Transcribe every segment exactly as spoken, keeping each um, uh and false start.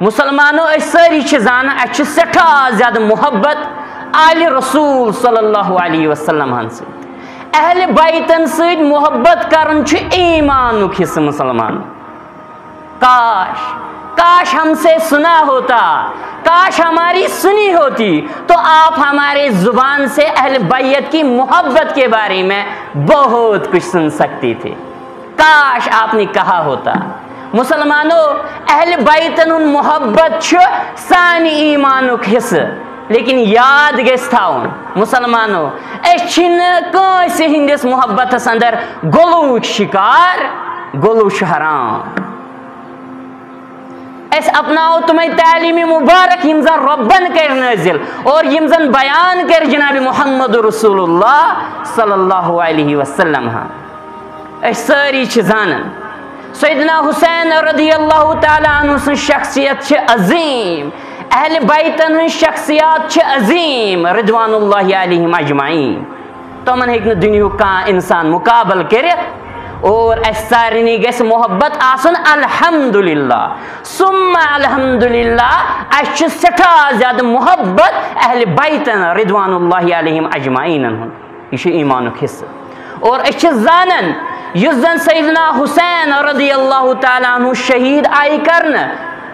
مسلمانو، أسۍ سٲری چھِ زانان، اَسہِ چھِ سٮ۪ٹھاہ زیادٕ محبت آلِ رسول صلی اللہ علیہ وسلم ہن سۭتۍ۔ اہلِ بیتن سۭتۍ محبت کرُن چھُ ایمانُک حصہٕ، مسلمان۔ کاش، کاش ہم سے سنا ہوتا، کاش ہماری سنی ہوتی، تو آپ ہمارے زبان سے اہل بیت کی محبت کے بارے میں بہت کچھ سن سکتے تھے۔ کاش آپ نے کہا ہوتا۔ مسلمانو، اہل بیتن ہُنٛد محبت چھُ سانہِ ایمانُک حصہٕ، لیکن یاد گژھِ تھاوُن، مسلمانو، أسۍ چھِنہٕ کٲنٛسہِ ہٕنٛدِس محبتس اندر غلوٗک شکار، غلوٗ چھُ حرام۔ أسۍ اپناوو تِمے تعلیٖم مبارک یِم زن رۄبن کٔرۍ نٲزِل اور یِم زن بیان کٔرۍ جناب محمد رسول اللہ صلی اللہ علیہ وسلم۔ ہاں، أسۍ سٲری چھِ زانان، سیدنا حسین رضی اللہ تعالیٰ عنہ سٕنٛز شخصیت چھِ عظیٖم، اہل بیتن ہٕنٛز شخصیات چھِ عظیٖم، رضوان اللہ علیہم اجمعین۔ تِمن ہیٚکہِ نہٕ دُنیہُک کانٛہہ اِنسان مُقابلہٕ کٔرِتھ۔ اور اَسہِ سارنٕے گژھِ محبت آسُن، الحمدللہ، ثم الحمدللہ، اَسہِ چھُ سٮ۪ٹھاہ زیادٕ محبت اہل بیتن رضوان اللہ علیہم اجمعینن ہُنٛد۔ یہِ چھُ ایمانُک حصہٕ۔ اور أسۍ چھِ زانان، یُس زن سیدنا حسین رضی اللہ تعالیٰ عنہ شہیٖد آیہِ کرنہٕ،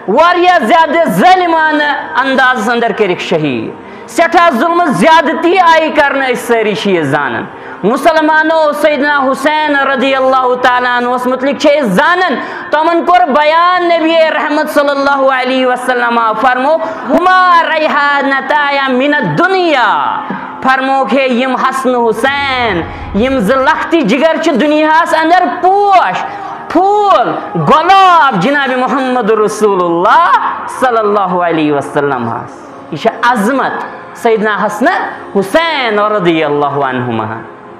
واریاہ زیادٕ ظٲلمانہٕ اندازس اندر کٔرِکھ شہیٖد، سٮ۪ٹھاہ ظلمہٕ زیادتی آیہِ کرنہٕ، أسۍ سٲری چھِ یہِ زانان۔ مسلمانو، سیدنا حسین رضی اللہ تعالیٰ عنہس متعلق چھِ أسۍ زانان، تِمن کوٚر بیان نبی رحمت صلی اللہ علیہ وسلم، فرمو، ہما ریحانتایا من الدنیا۔ فرموکھ ہے، یِم حسن حسین، یِم زٕ لۄکٹہِ جگر چھِ دُنیاہس اندر پوش، پھول، گۄلاب جناب محمد رسول اللہ صلی اللہ علیہ وسلم ہس۔ یہِ چھِ عظمت سیدنا حسن حسین رضی اللہ عنہما۔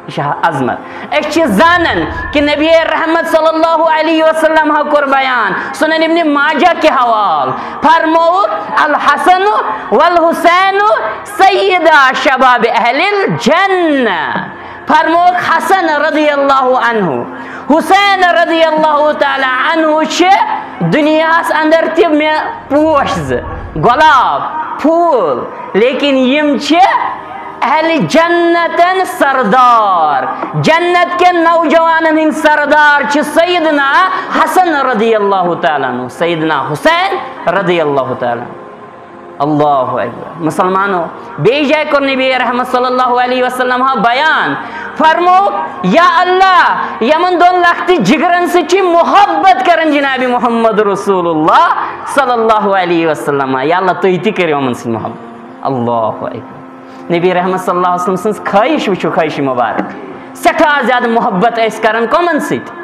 یہِ چھِ عظمت۔ أسۍ چھِ زانان کہِ نبی رحمت صلی اللہ علیہ وسلم ہا کوٚر بیان سنن ابن ماجہ کہِ حوالہٕ، فرمووُکھ، الحسن والحسین سیدا شباب اہل الجنہ۔ فرمووُکھ، حسن رضی اللہ عنہ، حسین رضی اللہ تعالیٰ عنہ چھِ دُنیاہس اندر تہِ مےٚ پوش زٕ، گۄلاب پھوٗل، لیکن یِم چھِ اہل جنتن سردار، جنت کٮ۪ن نوجوانن ہٕنٛدۍ سردار چھِ سیدنا حسن رضی اللہ تعالیٰ عنہ، سیدنا حسین رضی اللہ تعالیٰ عنہ۔ اللہ اکبر۔ مسلمانو، بیٚیہِ جایہِ کوٚر نبی رحمت صلی اللہ علیہ وسلم ہا بیان، فرمو، یا اللہ، یمن دۄن لۄکٹہِ جگرن سۭتۍ چھِ محبت کران جناب محمد رسول اللہ صلی اللہ علیہ وسلم، یا اللہ، تُہۍ تہِ کٔرِو یِمن سۭتۍ محبت۔ اللہ اکبر۔ نبی رحمت صلی اللہ علیہ وسلم سٕنٛز خٲہِش وٕچھِو، خٲہِش مبارک۔ سٮ۪ٹھاہ زیادٕ محبت ٲسۍ کران کۄمن سۭتۍ؟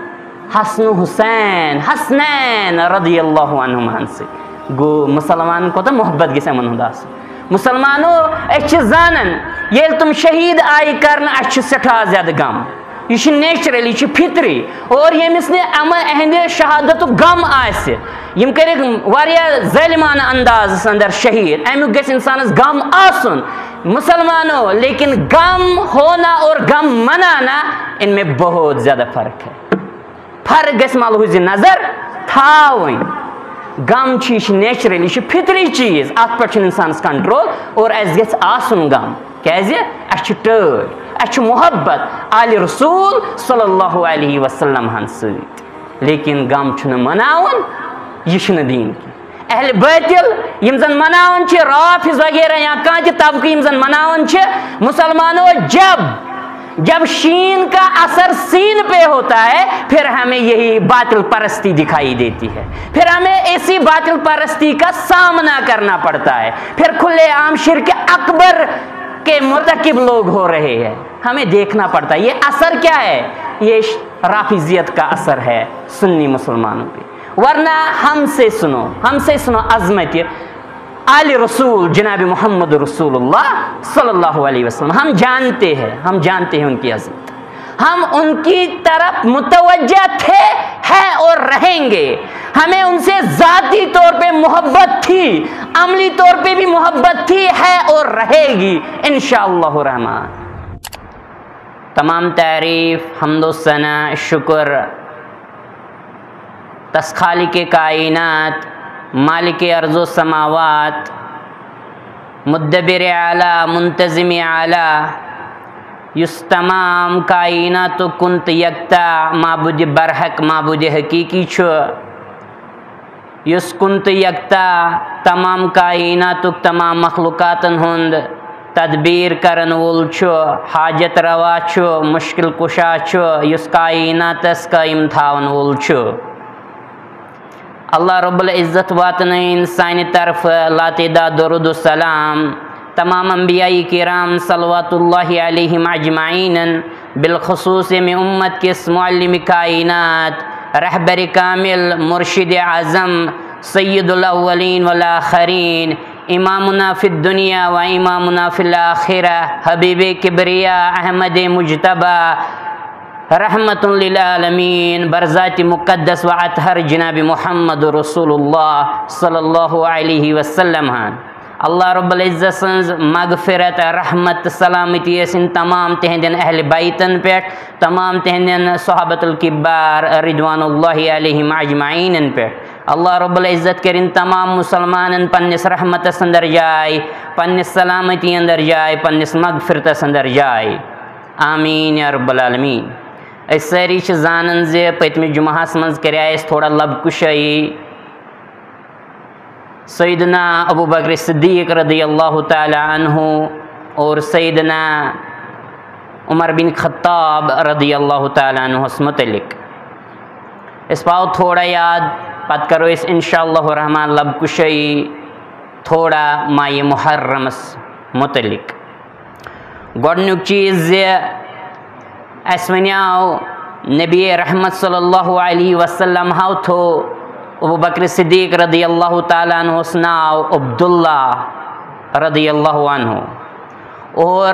حسن حسین، حسنین رضی اللہ عنہمن سۭتۍ۔ گوٚو، مسلمانن کوٗتاہ محبت گژھِ یِمن ہُنٛد آسُن۔ مسلمانو، أسۍ چھِ زانان، ییٚلہِ تِم شہیٖد آیہِ کرنہٕ، اَسہِ چھُ سٮ۪ٹھاہ زیادٕ غم۔ یہِ چھُ نیچرل، یہِ چھُ فطری۔ اور ییٚمِس نہٕ یِمن، اہندِ شہادتُک غم آسہِ، یِم کٔرِکھ واریاہ ظٲلمانہٕ اندازس اندر شہیٖد، امیُک گژھِ انسانس غم آسُن۔ مسلمانو، لیکن غم ہونا اور غم منانا، ان میں بہت زیادہ فرق ہے۔ فرق گژھِ ملحوظ نظر تھاوٕنۍ۔ غم چھُ، یہِ چھُ نیچرل، یہِ چھُ فطری چیٖز، اتھ پٮ۪ٹھ چھُنہٕ انسانس کنٹرول، اور اسہِ گژھِ آسُن غم۔ کیازِ؟ اسہِ چھِ ٹٲٹھۍ، اسہِ چھِ محبت آلِ رسول صلی اللہ علیہ وسلم ہن سۭتۍ، لیکن غم چھُنہٕ مناوُن، یہِ چھُنہٕ دیٖن کینٛہہ۔ اہل باطل یِم زن مناوان چھِ، رافض وغیرہ یا کانٛہہ تہِ طبقہٕ یِم زن مناوان چھِ، مسلمانو، جب جب شین کا اثر سین پہ ہوتا ہے، پھر ہمیں یہی باطل پرستی دکھائی دیتی ہے، پھر ہمیں ایسی باطل پرستی کا سامنا کرنا پڑتا ہے، پھر کھلے عام شرک اکبر کے مرتکب لوگ ہو رہے ہیں۔ ہمیں دیکھنا پڑتا ہے یہ اثر کیا ہے، یہ ش-، رافضیت کا اثر ہے سنی مسلمانوں پہ۔ ورنہ ہم سے سنو، ہم سے سنو عظمت آل رسول جناب محمد رسول اللہ صلی اللہ علیہ وسلم، ہم جانتے ہیں، ہم جانتے ہیں ان کی عظمت، ہم ان کی طرف متوجہ تھے، ہیں اور رہیں گے۔ ہمیں ان سے ذاتی طور پہ محبت تھی، عملی طور پہ بھی محبت تھی، ہے اور رہے گی انشاءاللہ الرحمن۔ تمام تعریف، حمد و ثنا، شکر تس خالق کائنات، مالک ارض و سماوات، مدبر اعلیٰ، منتظم اعلیٰ، یُس تمام کائناتُک کُن تہٕ یکتا معبود برحق، معبود حقیقی چھُ، یُس کُن تہٕ یکتا تمام کائناتُک، تمام مخلوقاتن ہُنٛد تدبیر کرن وول چھُ، حاجت روا چھُ، مشکل کشا چھُ، یُس کائناتس قائم تھاون وول چھُ۔ اللہ رب العزت واتنٲوِن سانہِ طرفہٕ لاتعداد درود و سلام تمام انبیاء کرام صلوات اللہ علیہم اجمعین، بالخصوص ییٚمہِ امت کِس معلم کائنات، رہبر کامل، مرشد اعظم، سید الاولین والآخرین، امامنا فی الدنیا و امامنا فی الآخرہ، حبیب کبریا احمد مجتبی، رحمت للعالمین، برذات مقدس و اطہر جناب محمد رسول اللہ صلی اللہ علیہ وسلم ہن۔ اللہ رب العزت سٕنٛز مغفرت، رحمت تہٕ سلامتی ٲسِن تمام تِہنٛدٮ۪ن اہل بیتن پٮ۪ٹھ، تمام تِہنٛدٮ۪ن صحابۃ الکبار رضوان اللہ علیہم اجمعینن پٮ۪ٹھ۔ اللہ رب العزت کٔرِن تمام مسلمانن پننِس رحمتس اندر جاے، پننِس سلامتی اندر جاے، پننِس مغفرتس اندر جاے۔ آمین یا رب العالمین۔ أسۍ سٲری چھِ زانان زِ پٔتمہِ جمعہس منٛز کریٛاے اَسہِ تھوڑا لب کُشٲیی سیدنا ابو بکر صدیق رضی اللہ تعالیٰ عنہ اور سیدنا عمر بن خطاب رضی اللہ تعالیٰ عنہس متعلق۔ أسۍ پاوو تھوڑا یاد، پتہٕ کرو أسۍ انشاء اللہ الرحمن لب کُشٲیی تھوڑا ماہِ محرمس متعلق۔ گۄڈٕنیُک چیٖز زِ اَسہِ وَنیٛاو نبی رحمت صلی اللہ علیہ وسلم ہاو تھو ابو بکر صدیق رضی اللہ تعالیٰ عنہ اوس ناو عبداللہ رضی اللہ عنہ، اور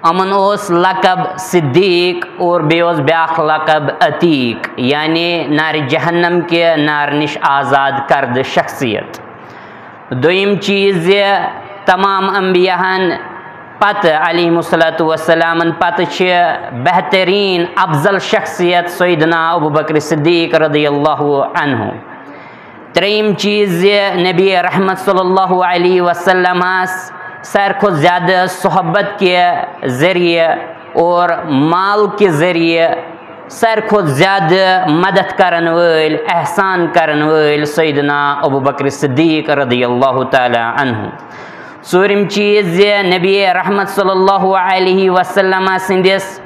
یِمن اوس لقب صدیق اور بیٚیہِ اوس بیٛاکھ لقب عتیق، یعنی نارِ جہنم کہِ نارٕ نِش آزاد کردٕ شخصیت۔ دوٚیِم چیٖز زِ تمام انبیاہن پتہٕ علیہم الصلوۃ والسلامن پتہٕ چھِ بہتریٖن افضل شخصیت سیدنا ابو بکر صدیق رضی اللہ عنہ۔ ترٛیٚیِم چیٖز زِ نبی رحمت صلی اللہ علیہ وسلمس ساروی کھۄتہٕ زیادٕ صحبت کہِ ذٔریعہٕ اور مال کہِ ذٔریعہٕ ساروی کھۄتہٕ زیادٕ مدد کرن وٲلۍ، احسان کرن وٲلۍ سیدنا ابو بکر صدیق رضی اللہ تعالیٰ عنہ۔ ژوٗرِم چیٖز زِ نبی رحمت صلی اللہ علیہ وسلم سٕنٛدِس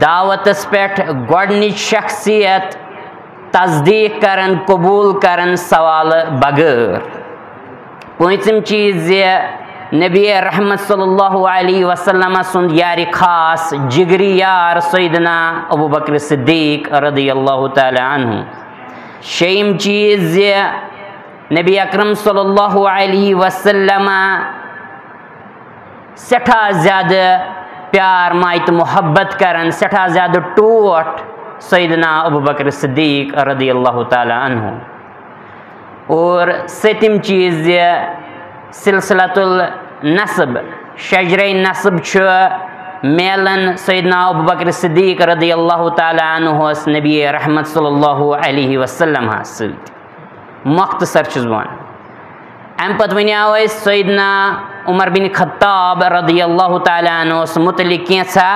دعوتس پٮ۪ٹھ گۄڈٕنِچ شخصیت تصدیق کرن، قبول کرن سوالہٕ بغٲر۔ پوٗنٛژِم چیٖز زِ نبی رحمت صلی اللہ علیہ وسلم سُنٛد یارِ خاص، جگری یار سیدنا ابو بکر صدیق رضی اللہ تعالیٰ عنہ۔ شیٚیِم چیٖز زِ نبی اکرم صلی اللہ علیہ وسلم سٮ۪ٹھاہ زیادٕ پیار، مایہِ تہٕ محبت کران، سٮ۪ٹھاہ زیادٕ ٹوٹھ سیدنا ابو بکر صدیق رضی اللہ تعالیٰ عنہ۔ اور سٔتِم چیٖز زِ سلسلۃ النسب، شجرہ نسب چھُ میلان سیدنا ابو بکر صدیق رضی اللہ تعالیٰ عنہ نبی رحمت صلی اللہ علیہ وسلم سۭتۍ۔ مختصر چھُس بہٕ وَنان۔ اَمہِ پتہٕ وَنیٛاو اَسہِ سیدنا عمر بن خطاب رضی اللہ تعالیٰ عنہ متعلق کینٛژھا۔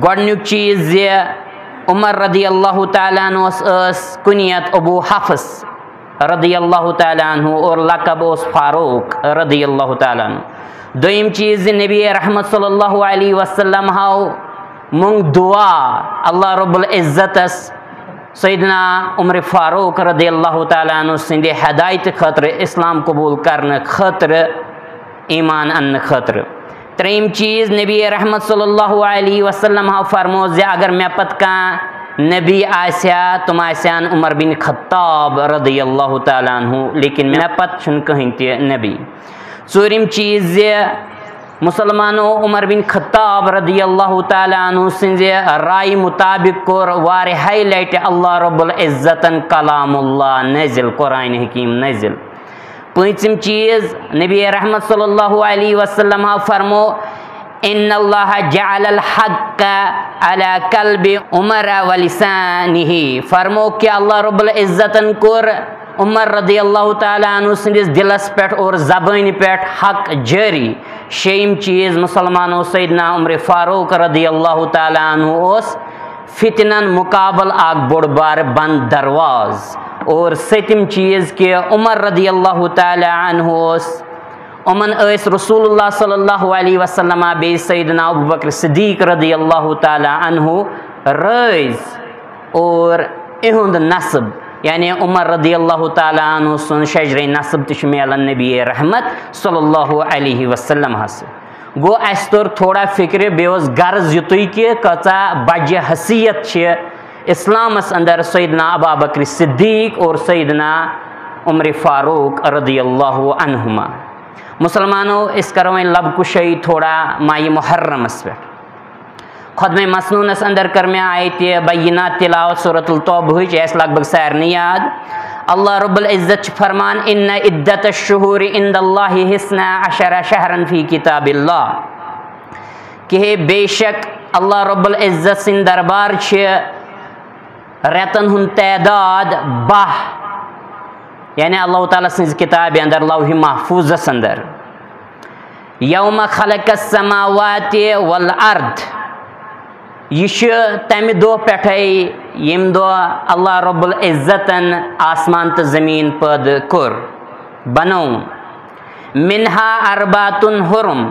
گۄڈٕنیُک چیٖز زِ عمر رضی اللہ تعالیٰ عنہ ٲس کنیت ابو حفص رضی اللہ تعالیٰ عنہ اور لقب اوس فاروق رضی اللہ تعالیٰ عنہ۔ دوٚیِم چیٖز زِ نبی رحمت صلی اللہ علیہ وسلم ہاو مۄنگ دعا اللہ رب العزتس سیدنا عمر فاروق رضی اللہ تعالیٰ عنہ سٕنٛدِ ہدایتہٕ خٲطرٕ، اسلام قبول کرنہٕ خٲطرٕ، ایمان اننہٕ خٲطرٕ۔ ترٛیٚیِم چیٖز، نبی رحمت صلی اللہ علیہ وسلم ہاو فرمو زِ اگر مےٚ پتہٕ کانٛہہ نبی آسہِ ہا، تِم آسہِ ہن عمر بن خطاب رضی اللہ تعالیٰ عنہ، لیکن مےٚ پتہٕ چھُنہٕ کٕہٕنۍ تہِ نبی۔ ژوٗرِم چیٖز زِ مسلمانو عمر بن خطاب رضی اللہ تعالیٰ عنہ سٕنٛزِ رایہِ مطابق کوٚر واریاہہِ لٹہِ اللہ رب العزتن کلام اللہ نٲزِل، قرآن حکیم نٲزِل۔ پٲنٛژِم چیٖز، نبی رحمت صلی اللہ علیہ وسلم ہا فرمو، ان اللہ جعل الحق علی قلب عمر ولسانہ۔ فرمو کہ اللہ رب العزتن کوٚر عمر رضی اللہ تعالیٰ عنہ سٕنٛدِس دِلس پٮ۪ٹھ اور زبٲنہِ پٮ۪ٹھ حق جٲری۔ شیٚیِم چیٖز مسلمانو، سیدنا عمر فاروق رضی اللہ تعالیٰ عنہ اوس فتنن مقابل اکھ بوٚڑ بار بند درواز۔ اور سٔتِم چیٖز کہ عمر رضی اللہ تعالیٰ عنہ اوس، یِمن ٲسۍ رسول اللہ صلی اللہ علیہ وسلم بیٚیہِ سیدنا ابوبکر صدیق رضی اللہ تعالیٰ عنہ رٲضۍ، اور اِہُنٛد نسب، یعنی عمر رضی اللہ تعالیٰ عنہ سُنٛد شجرے نسب تہِ چھُ میلان نبی رحمت صلی اللہ علیہ وسلم ہس۔ گوٚو، اَسہِ توٚر تھوڑا فِکرِ، بیٚیہِ اوس غرض یُتُے کہِ کۭژاہ بجہِ حیثیت چھِ اسلامس اندر سیدنا ابا بکر صدیق اور سیدنا عمر فاروق رضی اللہ عنہما۔ مسلمانو، أسۍ کرو وۄنۍ لب کشٲیی تھوڑا ماہِ محرمس پٮ۪ٹھ۔ خطبہ مسنونس اندر کر مےٚ آیت بینات تلاوت سورۃ التوبہ ہٕچ، یہِ آسہِ لگ بگ سارنٕے یاد۔ اللہ رب العزت چھُ فرمان، ان عدت الشہور عند اللہ اثنا عشر شہرا فی کتاب اللہ، کہ ہے بے شک اللہ رب العزت سٕنٛدِ دربار چھِ رٮ۪تن ہُنٛد تعداد باہ، یعنی اللہ تعالیٰ سٕنٛزِ کتابہِ اندر، لوح محفوظس اندر۔ یوم خلق السماوات والارض، یہِ چھُ تمہِ دۄہ پٮ۪ٹھے ییٚمہِ دۄہ اللہ رب العزتن آسمان تہٕ زمیٖن پٲدٕ کوٚر، بنوو۔ منہا اربعۃ حرم،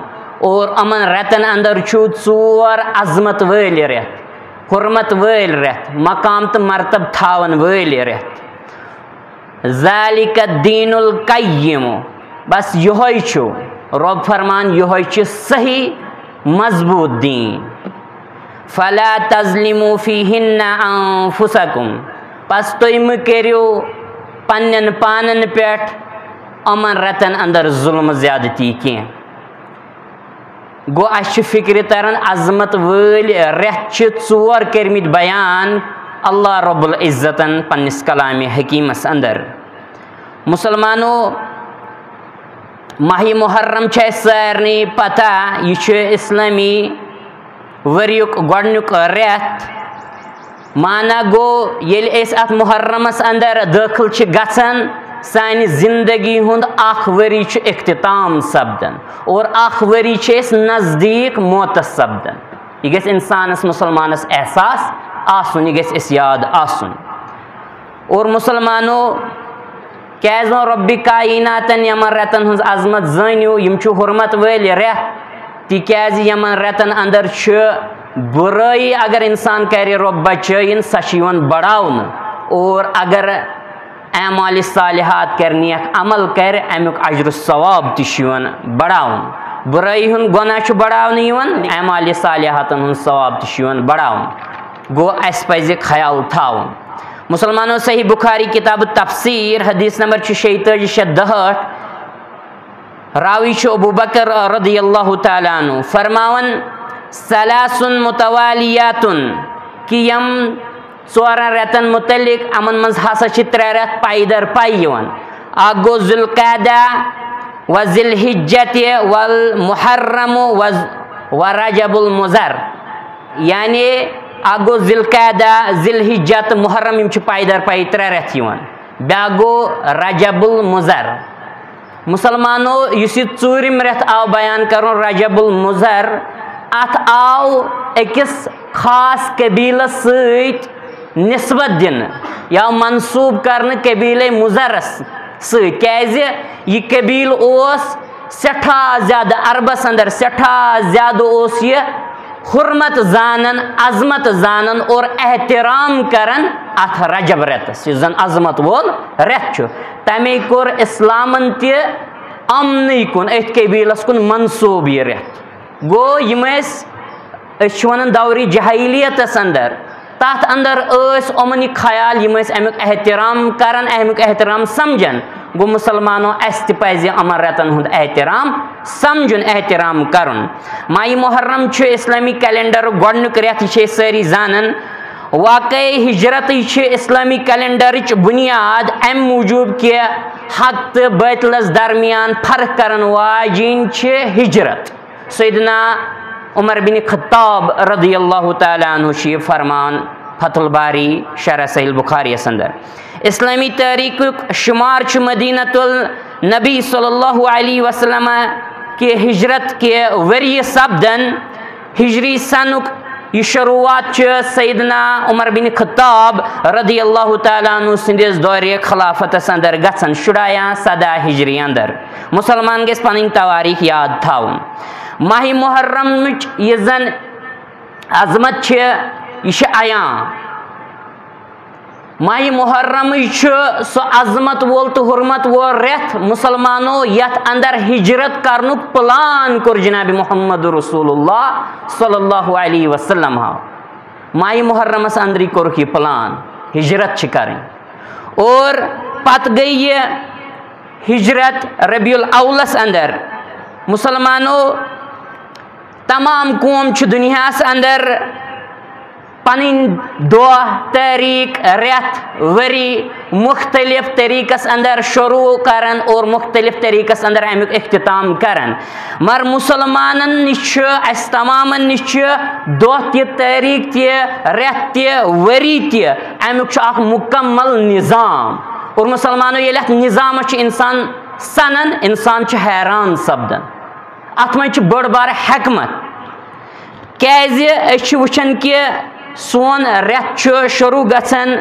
اور یِمن رٮ۪تن اندر چھُ ژور عظمت وٲلۍ رٮ۪تھ، حرمت وٲلۍ رٮ۪تھ، مقام تہٕ مرتب تھاون وٲلۍ رٮ۪تھ۔ ذالک الدین القیم، بس یہوے چھُ، رب فرمان، یہوے چھُ صحیح مضبوط دین۔ فلا تظلموا فیہن انفسکم، پس تُہۍ مہٕ کٔرِو پننٮ۪ن پانن پٮ۪ٹھ یِمن رٮ۪تن اندر ظلم زیادتی کینٛہہ۔ گوٚو، اسہِ چھِ فکرِ تران عظمت وٲلۍ رٮ۪تھ چھِ ژور کٔرمٕتۍ بیان اللہ رب العزتن پننِس کلامِ حکیمس اندر۔ مسلمانو، ماہِ محرم چھِ اسہِ سارنٕے پتہ، یہِ چھُ اسلٲمی ؤریُک گۄڈٕنیُک رٮ۪تھ۔ معنی گوٚو، ییٚلہِ أسۍ اتھ محرمس اندر دٲخل چھِ گژھان، سانہِ زندگی ہُنٛد اکھ ؤری چھُ اختتام سپدان اور اکھ ؤری چھِ أسۍ نزدیٖک موتس سپدان۔ یہِ گژھِ انسانس، مسلمانس احساس آسُن، یہِ گژھِ اسہِ یاد آسُن۔ اور مسلمانو، کیازِ ووٚن رۄبِ کائناتن یِمن رٮ۪تن ہٕنٛز عظمت؟ زٲنِو، یِم چھِ حرمت وٲلۍ رٮ۪تھ، تِکیازِ یِمن رٮ۪تن اندر چھِ بُرٲیی، اگر انسان کرِ، رۄب بچٲیِن، سۄ چھِ یِوان بڑاونہٕ، اور اگر اعمال صالحات کرِ، نیک عمل کرِ، امیُک اجر و ثواب تہِ چھُ یِوان بڑاونہٕ۔ بُرٲیی ہُنٛد گۄناہ چھُ بڑاونہٕ یِوان، اعمال صالحاتن ہُنٛد ثواب تہِ چھُ یِوان بڑاونہٕ۔ گوٚو، اسہِ پزِ خیال تھاوُن۔ مسلمانو، صحیح بخاری کتاب تفسیر، حدیث نمبر چھُ شیٚیہِ تٲجی شیٚتھ دُہٲٹھ۔ راوی چھُ ابو بکر رضی اللہ تعالیٰ عنہ، فرماوان، ثلاث متوالیات، کہ یِم ژورن رٮ۪تن متعلق، یِمن منٛز ہسا چھِ ترٛےٚ رٮ۪تھ پے در پے یِوان۔ اکھ گوٚو ذوالقعدہ و ذی الحجہ والمحرم و، و رجب المضر۔ یعنی اکھ گوٚو ذوالقعدہ، ذی الحجہ تہٕ محرم، یِم چھِ پے در پے ترٛےٚ رٮ۪تھ یِوان۔ بیٛاکھ گوٚو رجب المضر۔ مسلمانو، یُس یہِ ژوٗرِم رٮ۪تھ آو بیان کرُن، رجب المضر، اتھ آو أکِس خاص قبیلس سۭتۍ نسبت دِنہٕ یا منسوب کرنہٕ قبیلے مضرس سۭتۍ، کیازِ یہِ قبیلہٕ اوس سٮ۪ٹھاہ زیادٕ عربس اندر، سٮ۪ٹھاہ زیادٕ اوس یہِ حرمت زانن، عظمت زانن اور احترام کرن اتھ رجب رٮ۪تس، یُس زن عظمت وول رٮ۪تھ چھُ۔ تمے کوٚر اسلامن تہِ یِمنٕے کُن، أتھۍ قبیلس کُن منسوب یہِ رٮ۪تھ۔ گوٚو، یِم ٲسۍ، أسۍ چھِ ونان دورِ جاہلیتس اندر، تتھ اندر ٲسۍ یِمن یہِ خیال، یِم ٲسۍ امیُک احترام کران، امیُک احترام سمجھان۔ گوٚو، مسلمانو، اسہِ تہِ پزِ یِمن رٮ۪تن ہُنٛد احترام سمجھُن، احترام کرُن۔ ماہِ محرم چھُ اسلٲمی کیلنڈرُک گۄڈٕنیُک رٮ۪تھ، یہِ چھِ أسۍ سٲری زانان۔ واقعی ہجرتٕے چھِ اسلٲمی کیلنڈرٕچ بُنیاد، امہِ موٗجوٗب کہِ حق تہٕ باطلس درمیان فرق کرن واجیٚنۍ چھِ ہجرت۔ سیدنا عمر بن خطاب رضی اللہ تعالیٰ عنہ چھُ یہِ فرمان فتح الباری شرح صحیح البخاری یس اندر۔ اسلامی تاریخُک شمار چھُ مدینہ النبی صلی اللہ علیہ وسلم کہ ہجرت کہ ؤریہِ سپدن۔ ہجری سنُک یہِ شروعات چھِ سیدنا عمر بن خطاب رضی اللہ تعالیٰ عنہ سٕنٛدِس دورِ خلافتس اندر گژھان، شُراہ یا سداہ ہجری اندر۔ مسلمان گژھِ پنٕنۍ تواریخ یاد تھاوُن۔ ماہِ محرمٕچ یہِ زن عظمت چھِ، یہِ چھِ عیان۔ ماہِ محرمٕے چھُ سُہ عظمت وول تہٕ حرمت وول رٮ۪تھ مسلمانو، یتھ اندر ہجرت کرنُک پلان کوٚر جناب محمد رسول اللہ صلی اللہ علیہ وسلم۔ ہاو، ماہِ محرمس اندرٕے کوٚرُکھ یہِ پلان، ہجرت چھِ کرٕنۍ۔ اور پتہٕ گٔے یہِ ہجرت ربیع الاولس اندر۔ مسلمانو، تمام قوم چھِ دُنیاہس اندر پنٕنۍ دۄہ، تٲریٖخ، رٮ۪تھ، ؤری مختلف طریقس اندر شروع کران اور مختلف طریقس اندر امیُک اختتام کران۔ مگر مسلمانن نِش چھُ، اسہِ تمامن نِش چھُ دۄہ تہِ، تٲریٖخ تہِ، رٮ۪تھ تہِ، ؤری تہِ، امیُک چھُ اکھ مکمل نظام۔ اور مسلمانو، ییٚلہِ اتھ نظامس چھُ انسان سنان، انسان چھُ حیران سپدان۔ اتھ منٛز چھِ بٔڑ بار حکمت، کیازِ أسۍ چھِ وٕچھان کہِ سون رٮ۪تھ چھُ شروع گژھان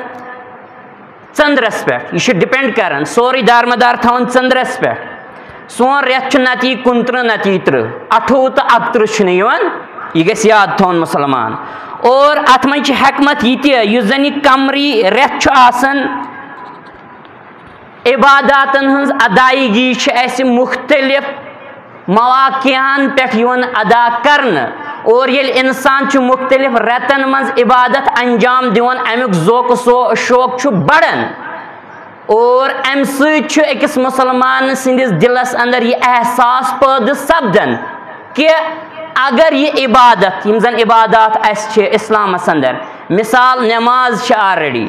ژندرس پٮ۪ٹھ، یہِ چھُ ڈپینڈ کران، سورُے دارمدار تھاوان ژندرس پٮ۪ٹھ۔ سون رٮ۪تھ چھُ نتہٕ یی کُنترٕہ، نتہٕ یی ترٕہ، اَٹھووُہ تہٕ اَکترٕہ چھُنہٕ یِوان، یہِ گژھِ یاد تھاوُن مسلمان۔ اور اتھ منٛز چھِ حکمت یہِ تہِ، یُس زن یہِ قمری رٮ۪تھ چھُ آسان، عباداتن ہٕنٛز ادائیگی چھِ اَسہِ مُختٔلِف مواقعن پٮ۪ٹھ یِوان ادا کرنہٕ، اور ییٚلہِ انسان چھُ مُختٔلِف رٮ۪تن منٛز عبادت انجام دِوان، امیُک ذوق و سو-، شوق چھُ بڑان، اور امہِ سۭتۍ چھُ أکِس مسلمان سٕنٛدِس دِلس اندر یہِ احساس پٲدٕ سپدان کہِ اگر یہِ عبادت، یِم زن عبادات اَسہِ چھِ اسلامس اندر، مثال نماز چھِ already،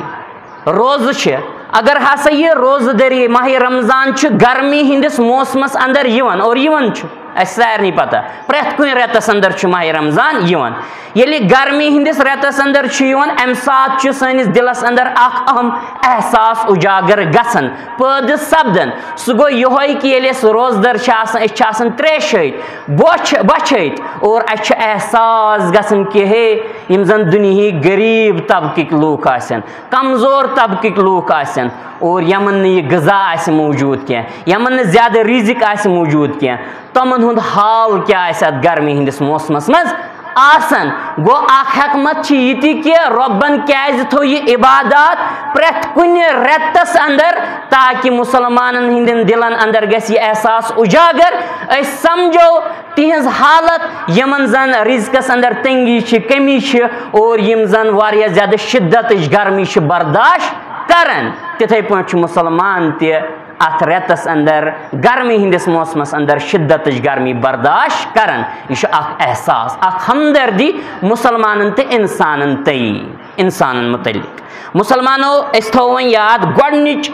روزٕ چھِ، اگر ہسا یہِ روزٕ دٔری ماہِ رمضان چھُ گرمی ہٕنٛدِس موسمس اندر یِوان، اور یِوان چھُ، اسہِ سارنٕے پتہ، پرٛٮ۪تھ کُنہِ رٮ۪تس اندر چھُ ماہِ رمضان یِوان۔ ییٚلہِ گرمی ہٕنٛدِس رٮ۪تس اندر چھُ یِوان، امہِ ساتہٕ چھُ سٲنِس دِلس اندر اکھ اہم احساس اُجاگر گژھان، پٲدٕ سپدان۔ سُہ گوٚو یِہوٚے کہِ ییٚلہِ أسۍ روزدر چھِ آسان، أسۍ چھِ آسان تریشہِ ہٕتۍ، بۄچھ، بۄچھِ ہٕتۍ، اور اسہِ چھُ احساس گژھان کہِ ہے، یِم زن دُنیہٕکۍ غریب طبقٕکۍ لوٗکھ آسن، کمزور طبقٕکۍ لوٗکھ آسن، اور یمن نہٕ یہِ غذا آسہِ موجود کینٛہہ، یمن نہٕ زیادٕ رزق آسہِ موجود کینٛہہ، تمن ہُنٛد حال کیٛاہ آسہِ اتھ گرمی ہٕنٛدِس موسمس منٛز آسان؟ گوٚو، اکھ حکمت چھِ یہِ تہِ کہِ رۄبن کیٛازِ تھوٚو یہِ عبادات پرٛٮ۪تھ کُنہِ رٮ۪تس اندر، تاکہِ مسلمانن ہٕنٛدٮ۪ن دِلن اندر گژھِ یہِ احساس اُجاگر، أسۍ سمجھو تِہنٛز حالت، یِمن زن رزقس اندر تنگی چھِ، کمی چھِ، اور یِم زن واریاہ زیادٕ شدتٕچ گرمی چھِ برداشت کران۔ تِتھے پٲٹھۍ چھُ مسلمان تہِ اتھ رٮ۪تس اندر، گرمی ہٕنٛدِس موسمس اندر شدتٕچ گرمی برداشت کران۔ یہِ چھُ اکھ احساس، اکھ ہمدردی مسلمانن تہٕ انسانن تہٕ انسانن متعلق۔ مسلمانو، أسۍ تھاوو وۄنۍ یاد گۄڈنِچ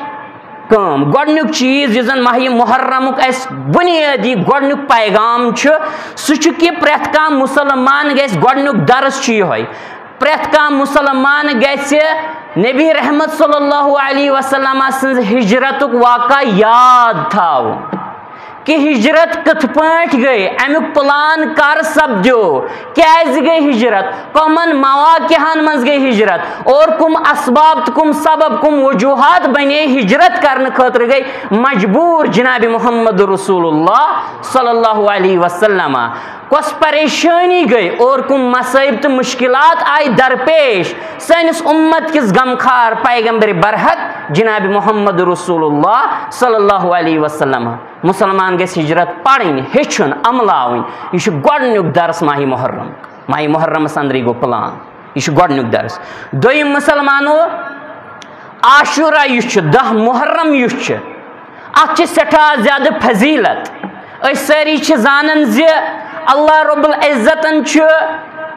کٲم، گۄڈنیُک چیٖز یُس زن ماہِ محرمُک اَسہِ بُنیٲدی گۄڈنیُک پیغام چھُ، سُہ چھُ کہِ پرٛٮ۪تھ کانٛہہ مُسلمان گژھِ، گۄڈنیُک درس چھُ یِہوٚے، پرٛٮ۪تھ کانٛہہ مُسلمان گژھِ نبی رحمت صلی اللہ علیہ وسلم سٕنٛز ہجرتُک واقعہ یاد تھاوُن۔ کہِ ہجرت کِتھ پٲٹھۍ گٔے، اَمیُک پلان کر سپدیو، کیازِ گٔے ہجرت، کمن مواقعن منٛز گٔے ہجرت، اور کم اسباب تہٕ کم سبب، کم وجوہات بنے ہجرت کرنہٕ خٲطرٕ گٔے مجبور جناب محمد رسول اللہ صلی اللہ علیہ وسلم، کۄس پریشٲنی گٔے اور کم مصائب تہٕ مشکلات آیہِ درپیش سٲنِس اُمت کِس غمخار پیغمبر برحق جناب محمد رسول اللہ صلی اللہ علیہ وسلم۔ مسلمان گژھِ ہجرت پرٕنۍ، ہیٚچھُن، عملاوٕنۍ۔ یہِ چھُ گۄڈٕنیُک درس ماہِ محرم۔ ماہِ محرمس اندرٕے گوٚو پلان۔ یہِ چھُ گۄڈٕنیُک درس۔ دوٚیِم مسلمانو، عاشورہ یُس چھُ، دَہ محرم یُس چھُ، اتھ چھِ سٮ۪ٹھاہ زیادٕ فضیلت۔ أسۍ سٲری چھِ زانان زِ اللہ رب العزتن چھُ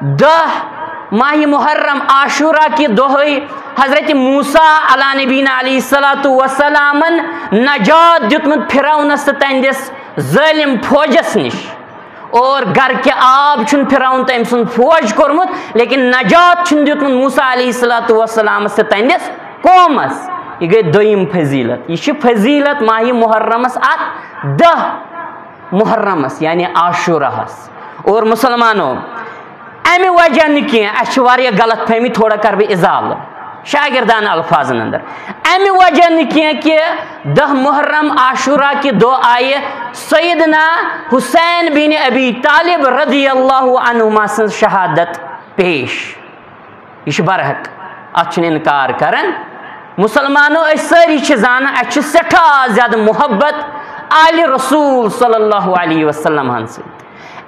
دَہ ماہِ محرم عاشورہ کہِ دۄہے حضرت موسیٰ علیٰ نبینا علیہ الصلوۃ والسلامن نجات دیُتمُت فرعونس تہٕ تہنٛدِس ظٲلم فوجس نِش۔ اور گرکہِ آب چھُنہٕ پھِراوُن تٔمۍ سُنٛد فوج کوٚرمُت، لیکن نجات چھُنہٕ دیُتمُت موسیٰ علیہ الصلوۃ والسلامس تہٕ تہنٛدِس قومس۔ یہِ گٔے دوٚیِم فضیلت۔ یہِ چھِ فضیلت ماہِ محرمس، اتھ دَہ محرمس، یعنی عاشوراہس۔ اور مسلمانو، امہِ وجہ نہٕ کینٛہہ، اسہِ چھِ واریاہ غلط فہمی، تھوڑا کرٕ بہٕ ازالہٕ شاگردانہ الفاظن اندر۔ امہِ وجہ نہٕ کینٛہہ کہِ دَہ محرم عاشورہ کہِ دۄہ آیہِ سیدنا حسین بن ابی طالب رضی اللہ عنہما سٕنٛز شہادت پیش۔ یہِ چھُ برحق، اتھ چھُنہٕ انکار کران۔ مسلمانو، أسۍ سٲری چھِ زانان، اسہِ چھِ سٮ۪ٹھاہ زیادٕ محبت آلِ رسول صلی اللہ علیہ وسلم ہن سۭتۍ۔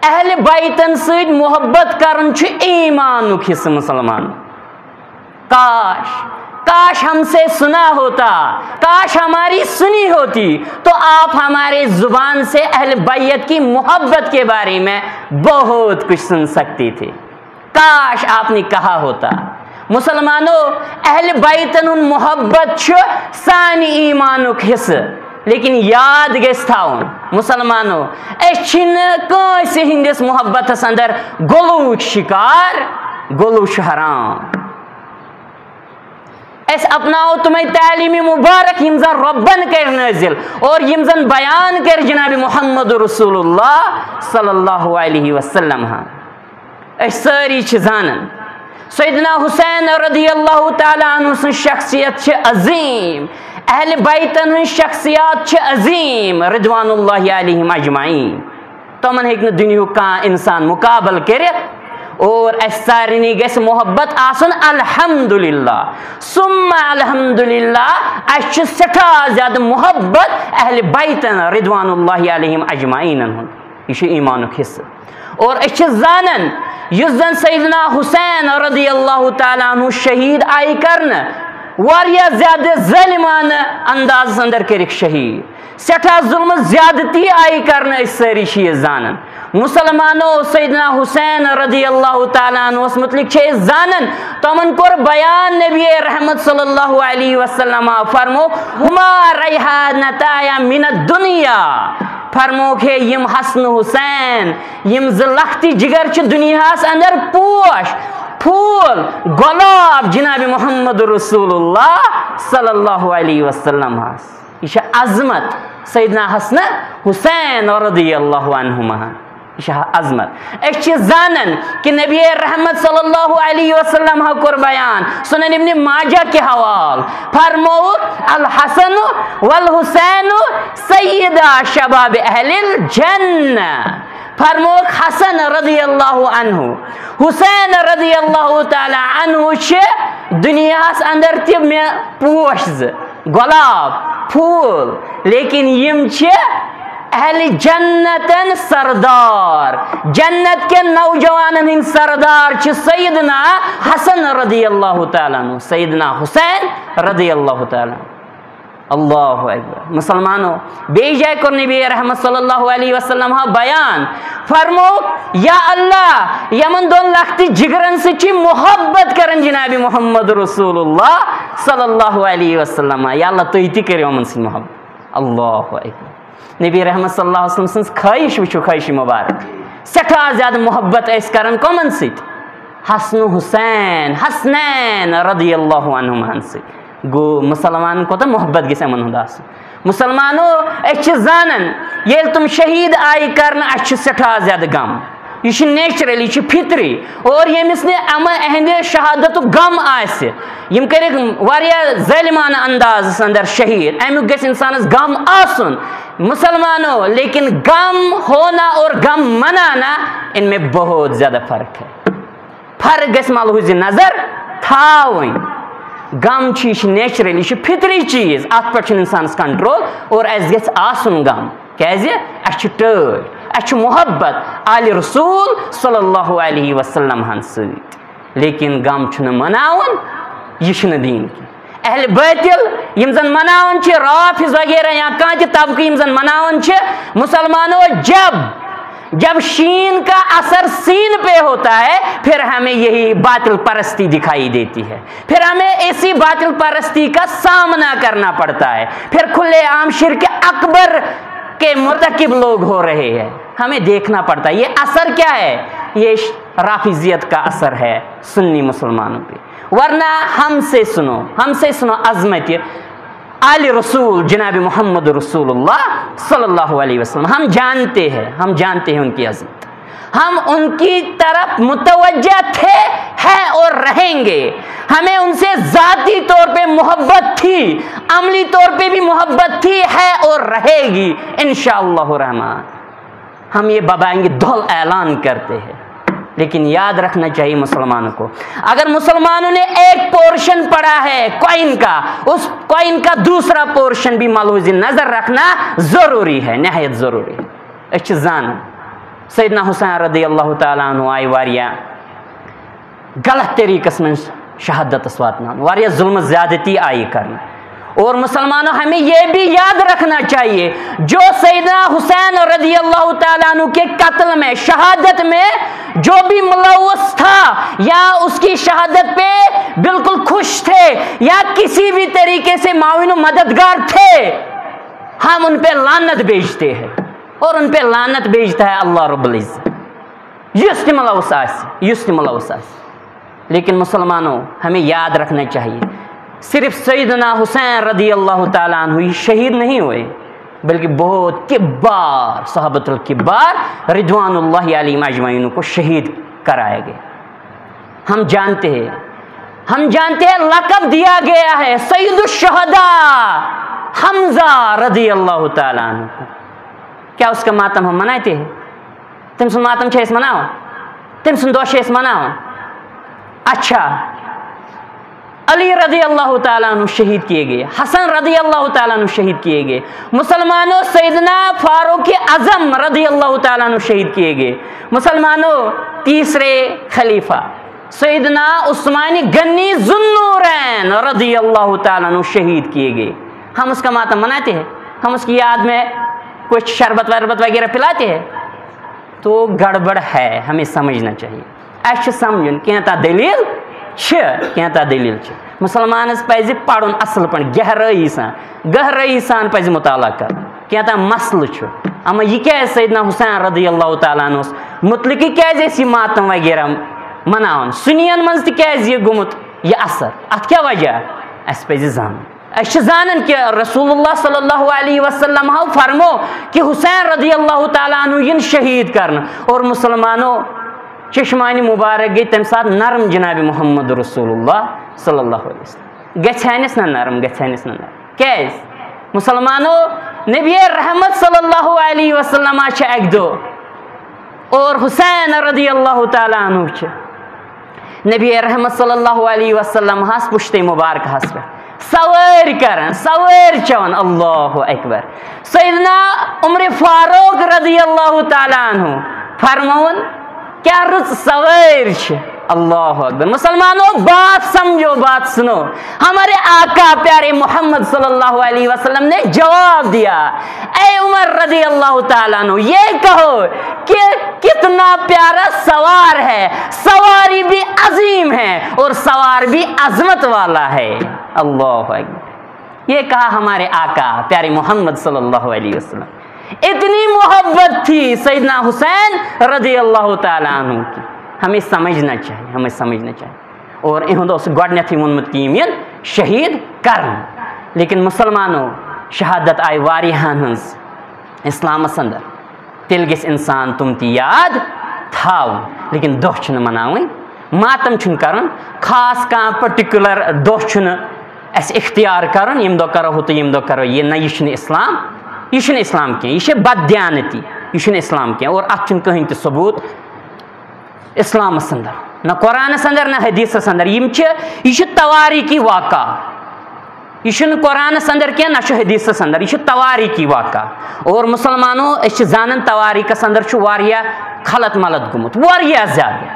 اہل بیتن سۭتۍ محبت کرُن چھُ ایمانُک حصہٕ، مسلمان۔ کاش، کاش ہم سے سنا ہوتا، کاش ہماری سنی ہوتی، تو آپ ہمارے زبان سے اہل بیت کی محبت کے بارے میں بہت کچھ سن سکتے تھے۔ کاش آپ نے کہا ہوتا۔ مسلمانو، اہل بیتن ہُنٛد محبت چھُ سانہِ ایمانُک حصہٕ، لیکن یاد گژھِ تھاوُن، مسلمانو، أسۍ چھِنہٕ کٲنٛسہِ ہٕنٛدِس محبتس اندر غلوٗوُک شکار، غلوٗ چھُ حرام۔ أسۍ اپناوو تِمے تعلیٖم مبارک یِم زن رۄبن کٔرۍ نٲزِل اور یِم زن بیان کٔرۍ جناب محمد رسول اللہ صلی اللہ علیہ وسلم۔ ہاں، أسۍ سٲری چھِ زانان سیدنا حسین رضی اللہ تعالیٰ عنہ سٕنٛز شخصیت چھِ عظیٖم، اہل بیتن ہٕنٛز شخصیات چھِ عظیٖم رضوان اللہ علیہم اجمعین۔ تِمن ہیٚکہِ نہٕ دُنیہُک کانٛہہ انسان مقابل کٔرِتھ۔ اور اسہِ سارنٕے گژھِ محبت آسُن، الحمدللہ ثم الحمدللہ، اسہِ چھُ سٮ۪ٹھاہ زیادٕ محبت اہل بیتن رضوان اللہ علیہم اجمعینن ہُنٛد۔ یہِ چھُ ایمانُک حصہٕ۔ اور أسۍ چھِ زانان یُس زن سیدنا حسین رضی اللہ تعالیٰ عنہ شہیٖد آیہِ کرنہٕ، واریاہ زیادٕ ظٲلمانہٕ اندازس اندر کٔرِکھ شہیٖد۔ سٮ۪ٹھاہ ظلمہٕ زیادتی آیہِ کرنہٕ، أسۍ سٲری چھِ یہِ زانان۔ مسلمانو، سیدنا حسین رضی اللہ تعالیٰ عنہس متعلق چھِ أسۍ زانان، تِمن کوٚر بیان نبی رحمت صلی اللہ علیہ وسلم، فرمو، ہما ریحانتایا من الدنیا، فرموکھ ہے یِم حسن حسین، یِم زٕ لۄکٹہِ جگر چھِ دُنیاہس اندر پوش، پھول، گۄلاب جناب محمد رسول اللہ صلی اللہ علیہ وسلم۔ یہِ چھِ عظمت سیدنا حسن حسین رضی اللہ عنہما۔ یہِ چھِ عظمت۔ أسۍ چھِ زانان کہِ نبی رحمت صلی اللہ علیہ وسلم ہا کوٚر بیان سنن ابن ماجہ کہِ حوال، فرمووُکھ، الحسن والحسین سیدا شباب اہل الجنہ۔ فرمووُکھ حسن رضی اللہ عنہ، حسین رضی اللہ تعالیٰ عنہ چھِ دُنیاہس اندر تہِ مےٚ پوش زٕ، گۄلاب، پھوٗل، لیکن یِم چھِ اہل جنتن سردار، جنت کٮ۪ن نوجوانن ہٕنٛدۍ سردار چھِ سیدنا حسن رضی اللہ تعالیٰ عنہ، سیدنا حسین رضی اللہ تعالیٰ عنہ۔ اللہ اکبر۔ مسلمانو، بیٚیہِ جایہِ کوٚر نبی رحمت صلی اللہ علیہ وسلم ہا بیان، فرمووُکھ، یا اللہ، یِمن دۄن لۄکٹہِ جگرن سۭتۍ چھِ محبت کران جناب محمد رسول اللہ صلی اللہ علیہ وسلم۔ یا اللہ، تُہۍ تہِ کٔرِو یِمن سۭتۍ محبت۔ اللہ اکبر۔ نبی رحمت صلی اللہ علیہ وسلم سٕنٛز خٲہِش وٕچھِو، خٲہِش مبارک۔ سٮ۪ٹھاہ زیادٕ محبت ٲسۍ کران کٕمن سۭتۍ؟ حسن حسین، حسنین رضی اللہ عنہماہن سۭتۍ۔ گوٚو، مسلمانن کوٗتاہ محبت گژھِ یِمن ہُنٛد آسُن۔ مسلمانو، أسۍ چھِ زانان، ییٚلہِ تِم شہیٖد آیہِ کرنہٕ، اَسہِ چھُ سٮ۪ٹھاہ زیادٕ غم۔ یہِ چھُ نیچرل، یہِ چھُ فطری۔ اور ییٚمِس نہٕ یِمن، اہندِ شہادتُک غم آسہِ، یِم کٔرِکھ واریاہ ظٲلمانہٕ اندازس اندر شہیٖد، امیُک گژھِ انسانس غم آسُن۔ مسلمانو، لیکن غم ہونا اور غم منانا، ان میں بہت زیادہ فرق ہے۔ فرق گژھِ ملحوظ نظر تھاوٕنۍ۔ غم چھُ، یہِ چھُ نیچرل، یہِ چھُ فطری چیٖز، اتھ پٮ۪ٹھ چھُنہٕ انسانس کنٹرول، اور اسہِ گژھِ آسُن غم۔ کیازِ؟ اسہِ چھِ ٹٲٹھۍ، اسہِ چھِ محبت آلِ رسول صلی اللہ علیہ وسلم ہن سۭتۍ۔ لیکن غم چھُنہٕ مناوُن، یہِ چھُنہٕ دیٖن کینٛہہ۔ اہل باطل یِم زن مناوان چھِ، رافض وغیرہ یا کانٛہہ تہِ طبقہٕ یِم زن مناوان چھِ، مسلمانو، جب، جب شین کا اثر سین پہ ہوتا ہے، پھر ہمیں یہی باطل پرستی دکھائی دیتی ہے، پھر ہمیں اسی باطل پرستی کا سامنا کرنا پڑتا ہے، پھر کھلے عام شرک اکبر کے مرتکب لوگ ہو رہے ہیں۔ ہمیں دیکھنا پڑتا ہے یہ اثر کیا ہے۔ یہ ش-، رافضیت کا اثر ہے سنی مسلمانوں پہ، ورنہ ہم سے سنو، ہم سے سنو عظمت آل رسول جناب محمد رسول اللہ صلی اللہ علیہ وسلم، ہم جانتے ہیں، ہم جانتے ہیں ان کی عظمت، ہم ان کی طرف متوجہ تھے، ہیں اور رہیں گے۔ ہمیں ان سے ذاتی طور پہ محبت تھی، عملی طور پہ بھی محبت تھی، ہے اور رہے گی انشاءاللہ الرحمن۔ ہم یہ ببانگ دل اعلان کرتے ہیں، لیکن یاد رکھنا چاہیے مسلمانوں کو، اگر مسلمانوں نے ایک پورشن پڑھا ہے کوئن کا، اس کوئن کا دوسرا پورشن بھی ملحوظ نظر رکھنا ضروری ہے، نہایت ضروری ہے۔ أسۍ چھِ زانان سیدنا حسین رضی اللہ تعالیٰ عنہ آیہِ واریاہ غلط طریقس منٛز شہادتس واتناونہٕ، واریاہ ظلم زیادتی آیہِ کرنہٕ۔ اور مسلمانوں، ہمیں یہ بھی یاد رکھنا چاہیے، جو سیدنا حسین رضی اللہ تعالیٰ عنہ کے قتل میں، شہادت میں جو بھی ملوث تھا یا اس کی شہادت پہ بالکل خوش تھے یا کسی بھی طریقے سے معاون و مددگار تھے، ہم ان پہ لعنت بھیجتے ہیں اور ان پہ لعنت بھیجتا ہے اللہ رب العزت۔ یُس تہِ ملوث آسہِ، یُس تہِ ملوث آسہِ۔ لیکن مسلمانوں، ہمیں یاد رکھنا چاہیے، صرف سیدنا حسین رضی اللہ تعالیٰ عنہ ہی شہید نہیں ہوئے، بلکہ بہت کبار، صحابۃ الکبار رضوان اللہ علیہم اجمعین کو شہید کرایا گیا۔ ہم جانتے ہیں، ہم جانتے ہیں، لقب دیا گیا ہے سید الشہداء حمزہ رضی اللہ تعالیٰ عنہ کو۔ کیا اس کا ماتم ہم مناتے ہیں؟ تٔمۍ سُنٛد ماتم چھِ أسۍ مناوان، تٔمۍ سُنٛد دۄہ چھِ أسۍ مناوان۔ اچھا، علی رضی اللہ تعالیٰ عنہ شہید کیے گئے، حسن رضی اللہ تعالیٰ عنہ شہید کیے گئے، مسلمانوں، سیدنا فاروق اعظم رضی اللہ تعالیٰ عنہ شہید کیے گئے، مسلمانوں، تیسرے خلیفہ سیدنا عثمان غنی ذوالنورین رضی اللہ تعالیٰ عنہ شہید کیے گئے۔ ہم اس کا ماتم مناتے ہیں، ہم اس کی یاد میں کچھ شربت وربت وغیرہ پلاتے ہیں، تو گڑبڑ ہے، ہمیں سمجھنا چاہیے۔ اَسہِ چھِ سمجھُن، کینٛہہ تام دٔلیٖل چھِ، کینٛہہ تام دٔلیٖل چھِ۔ مُسلمانَس پَزِ پَرُن اَصٕل پٲٹھۍ، گہرٲیی سان، گہرٲیی سان پَزِ مُطالعہ کَرُن۔ کینٛہہ تام مسلہٕ چھُ۔ اما یہِ کیٛازِ سیدنا حسین رضی اللہ تعالیٰ عنہَس مُتعلِق کیٛازِ ٲسۍ یہِ ماتم وغیرہ مَناوان؟ سُنیَن منٛز تہِ کیٛازِ یہِ گوٚمُت یہِ اثر؟ اَتھ کیٛاہ وجہ؟ اَسہِ پَزِ زانُن۔ أسۍ چھِ زانان کہ رسول اللہ صلی اللہ علیہ وسلم ہو فرمو کہ حسین رضی اللہ تعالیٰ عنہ یِن شہید کرنہٕ، اور مسلمانو چشمانِ مبارک گٔے تَمہِ ساتہٕ نرم جناب محمد رسول اللہ صلی اللہ علیہ وسلم۔ گژھِ ہانس نہ نرم، گژھِ ہانس نہ نرم۔ کیٛازِ؟ مسلمانو، نبی رحمت صلی اللہ علیہ وسلم چھِ اَکہِ دۄہ اور حسین رضی اللہ تعالیٰ عنہ چھِ نبی رحمت صلی اللہ علیہ وسلم ہس پشتے مبارک ہس پہ سوٲرۍ کران، سوٲرۍ چٮ۪وان۔ اللہ اکبر۔ سیدنا عمر فاروق رضی اللہ تعالیٰ عنہ فرماوان، کیا رٕژ سوٲرۍ چھِ۔ اللہ اکبر۔ مسلمانوں، بات سمجھو، بات سنو۔ ہمارے آقا پیارے محمد صلی اللہ علیہ وسلم نے جواب دیا، اے عمر رضی اللہ تعالیٰ عنہ، یہ کہو کہ کتنا پیارا سوار ہے، سواری بھی عظیم ہے اور سوار بھی عظمت والا ہے۔ اللہ اکبر۔ یہ کہا ہمارے آقا پیارے محمد صلی اللہ علیہ وسلم۔ اتنی محبت تھی سیدنا حسین رضی اللہ تعالیٰ عنہ کی۔ ہمیں سمجھنا چاہیے، ہمیں سمجھنا چاہیے۔ اور اِہُنٛد اوس گۄڈٕنیتھٕے ووٚنمُت کہ یِم یِن شہید کرنہٕ۔ لیکن مسلمانو، شہادت آیہِ واریاہن ہٕنٛز اسلامس اندر۔ تیٚلہِ گژھِ انسان تِم تہِ یاد تھاوُن، لیکن دۄہ چھُنہٕ مناوٕنۍ، ماتم چھُنہٕ کرُن، خاص کانٛہہ پٔٹِکیوٗلر دۄہ چھُنہٕ اَسہِ اختیار کرُن، ییٚمہِ دۄہ کرو ہُہ تہٕ ییٚمہِ دۄہ کرو یہِ۔ نہ، یہِ چھُنہٕ اسلام، یہِ چھُنہٕ اسلام کینٛہہ، یہِ چھِ بددیانتی، یہِ چھُنہٕ اسلام کینٛہہ۔ اور اتھ چھُنہٕ کٕہٕنۍ تہِ ثبوت اسلامس اندر، نہ قرآنس اندر، نہ حدیثس اندر۔ یِم چھِ، یہِ چھُ تواریخی واقعہ۔ یہِ چھُنہٕ قرآنس اندر کینٛہہ، نہ چھُ حدیثس اندر، یہِ چھُ تواریخی واقعہ۔ اور مسلمانو، أسۍ چھِ زانان تواریخس اندر چھُ واریاہ خلط ملط گوٚمُت، واریاہ زیادٕ۔